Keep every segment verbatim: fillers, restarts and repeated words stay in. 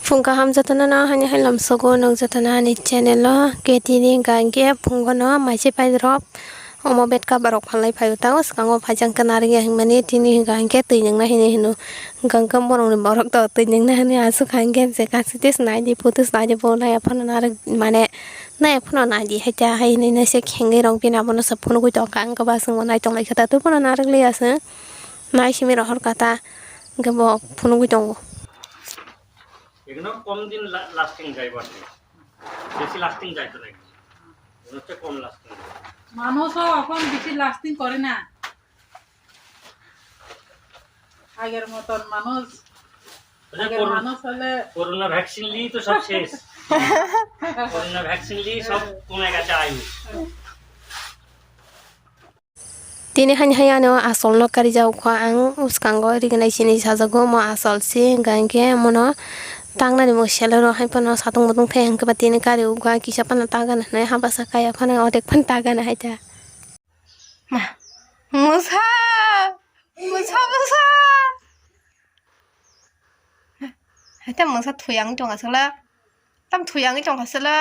Phung kaham jotono no hani hai lamsogo nog jotono ani channel o. Ketini hingka hingke phungo no maise pai rok omo bed cover rok phalai phai o, tamo swkango phaijak hingke narikya hingmani tini hingka hingke twi nungna hini hino hingka hingke borok ni borok to twi nungna hini aswk hingke je kaisa tei se naidi photo se naidi bo naiya phano narwk mane naiya phano naidi hai ta hai hinui naisik hingke rok bini abono se phunugui tongkha hingke ba chwngbo naitok laikha ta tei phano narwk liya se nai simi rohor kha ta hingke bo phunugui tongo. এগুলো কম দিন লা-, লাস্টিং যায় বটে, বেশি লাস্টিং যায় তো নাকি, এগুলো হচ্ছে কম লাস্টিং যায়। মানুষও এখন বেশি লাস্টিং করে না আগের মতন মানুষ। আচ্ছা, আগের করো-, মানুষ হলে করোনা ভ্যাকসিন নিয়েই তো সব শেষ। করোনা ভ্যাকসিন নিয়েই সব কমে গেছে আয়ু। Tini hani hai ano asol no kari jago kho ang, bwskango rignai sini sajago omo asol se, hingka hingke omono tangnani bo selero hai phano satung mutung thai hingke ba tini kari o kisa phano ta gana hinui habasa kaya phano odek phano ta gana hai ta. Ma, mwsa, mwsa, mwsa. Hai ta mwsa thuyang tong aswk la, tam thuyang tong aswk la,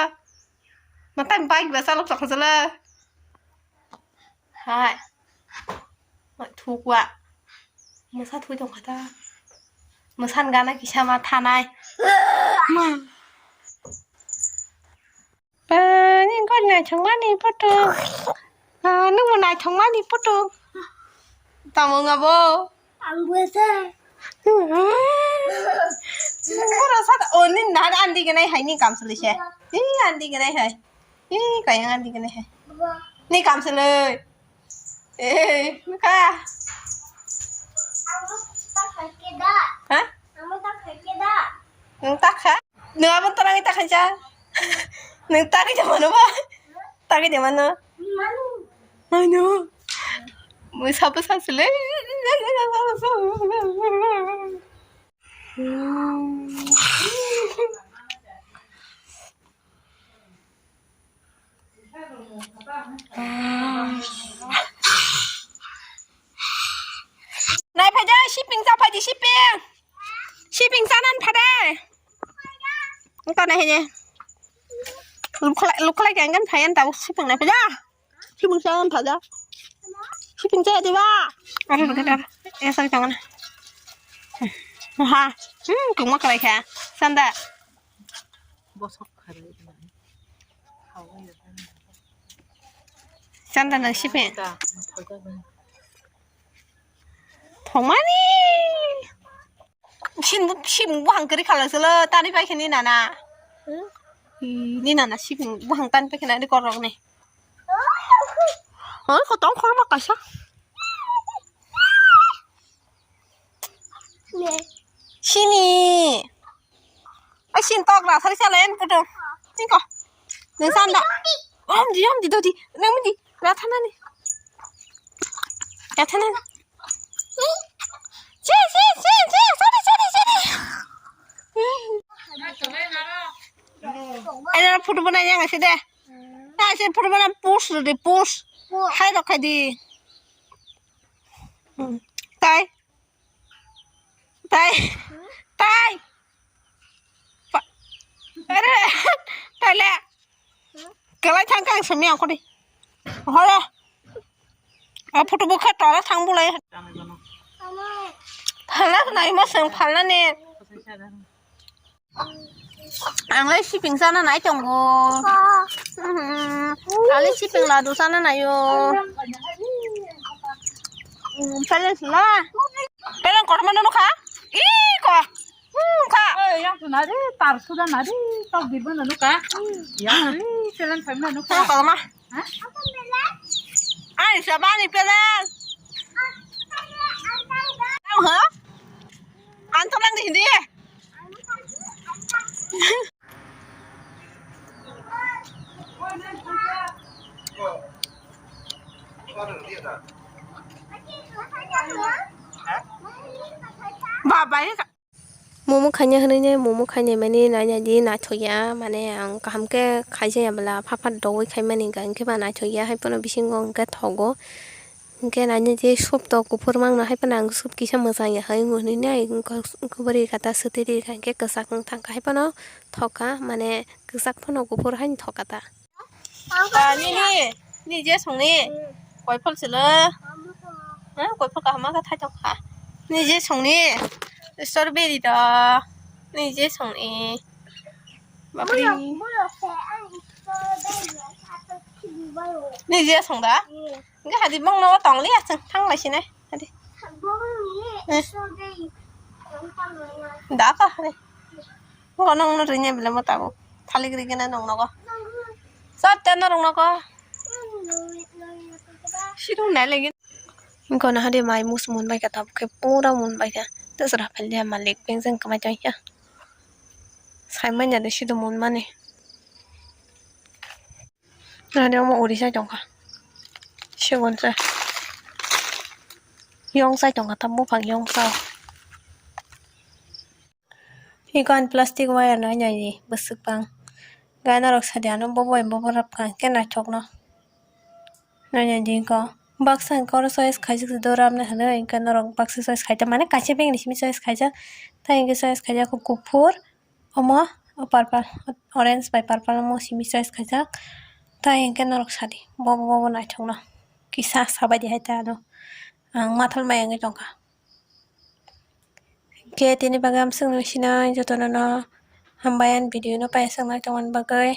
ma tam bike ba chalok tong aswk la. Hai. Ma thukwa. Mwsa thui tongkha ta. Mwsan gana kisa ma thanai. Ma. Ba, ni gor naithokmani photo. Ah, nungbo naithokmani photo. Tamo wngya bo? Ang bo sa. Borok sa, oh, ni nan andi gwnai hai, ni kamchwlwi se. Ni andi gwnai hai. Ni kayang andi gwnai hai. Ni kamchwlwi. Eh, nukha. Ha? Nwng takha? Nwng abo twrangwi takha cha? Nwng tagwi de mano ba? Tagwi de mano? Mano. Mwsa bwsa sile. Nai phaidi, siping cha phaidi, siping. Siping chanan phaidi. Wngkha nai haide. Lukhlai, lukhlai khe wngkha phai ani tabuk siping nai phaidi. Siping chanan phaidi. Siping cha diba. Are rwgwi dar. E sai tongna. Ha. Hmm, tongma kwlai kha. Sanda. Bosok kharwi. Sanda nang siping. Thongmani. Sin bu, sin bu hangkari khala solo tani pai khani nana. Ni nana siping bu hang tani pai khani korok ni. Hoi, kotong khorok kaisa. Sini. Ai, sin tok ra thari sala en puto. Tingko. Nang sanda. Om di, om di, dodi. Nang di. Ra thana ni. Ra thana ni. Che, che, che, che. Sorry, sorry, sorry. Ai, na photo banai yang ase de. Ai, se photo banai post de, post. Hai rok khai di. Hmm. Tai. Tai. Tai. Pa-, are, tale. Kalai thang kang sami ang kodi. Hore. A photo bukha tora thang bulai. Phalna nai ma sang phalna ne. Ang lai siping sana nai tongo. Mhm. Ang lai siping ladu sana nayo. Pelen la. Pelen korma nanu kha? Ih, ko. Hmm, kha. Oi, yang tu nari, tar sudah nari, tau bibo nanu kha? Yang ni, pelen phai nanu kha? Kha, kha, ma. Hah? Ani sabani pelen. Ang ha? Anto lang di hindi. Baba, ini ka- Momo khaina hwnwi nai, momo khainai mani nainai di naithok ya, mane ang kaham khe khaijaya bwla, phaphat dogwi khaimani hwnkhe ba naithok ya, hai phano bisingo hwnkhe thogo. Hwnkhe nainai je soup to kuphur mangno hai phano ang soup kisa mwchang ya hai wngwi hwnwi nai, wngkha bwrwi kata swtwi rikha, hwnkhe kwchak wng thangkha hai phano thokha, mane kwchak phano kuphur haino thokha ta. Ba, nini, nini je songni? Koi phol silo? Ha, koi phol kaham kha thai thok kha. Nini je songni? Strawberry do. Nini je songni? Bapri. Nini je song da? Hwnkhe hadi bongno tong li aswng thang lai sinai. Hadi. Da ka hadi. Bo nong no rinya bile mo tabuk. Thalik rigena nong nogo. Sat te norok nogo. Sidung nai lagi. Ingkona hadi mai mus mun bai ka tabuk khe pura mun bai ka. Tesra phalia malik pengjeng kamai tong ya. Sai manya de sidung mun mani. Nani omo uri chai tongkha. Sigon chai. Yong chai tongkha ta buphang yong chao. Iko ani plastic wire no nai di bwswk bang. Gai norok sadi ano bobo bai bobo rap kha hwnkhe naithok no. Nai nai di iko. Baksa hwnkhe oro choice khaijak do rap nai hwnwi hwnkhe norok baksa choice khaijak mane kaisa bag ni simi choice khaijak. Tai hwnkhe choice khaijak kuphur. Omo purple, orange bai purple omo simi choice khaijak. Tai hwnkhe norok sadi, bobo, bobo naithokno kisa sabaidi hai ta ano. Ang mathal mai wngwi tongkha. Hwnkhe tini bagwi amswkno sinai jotono no hambai ani video no paisaknai tongmani bagwi.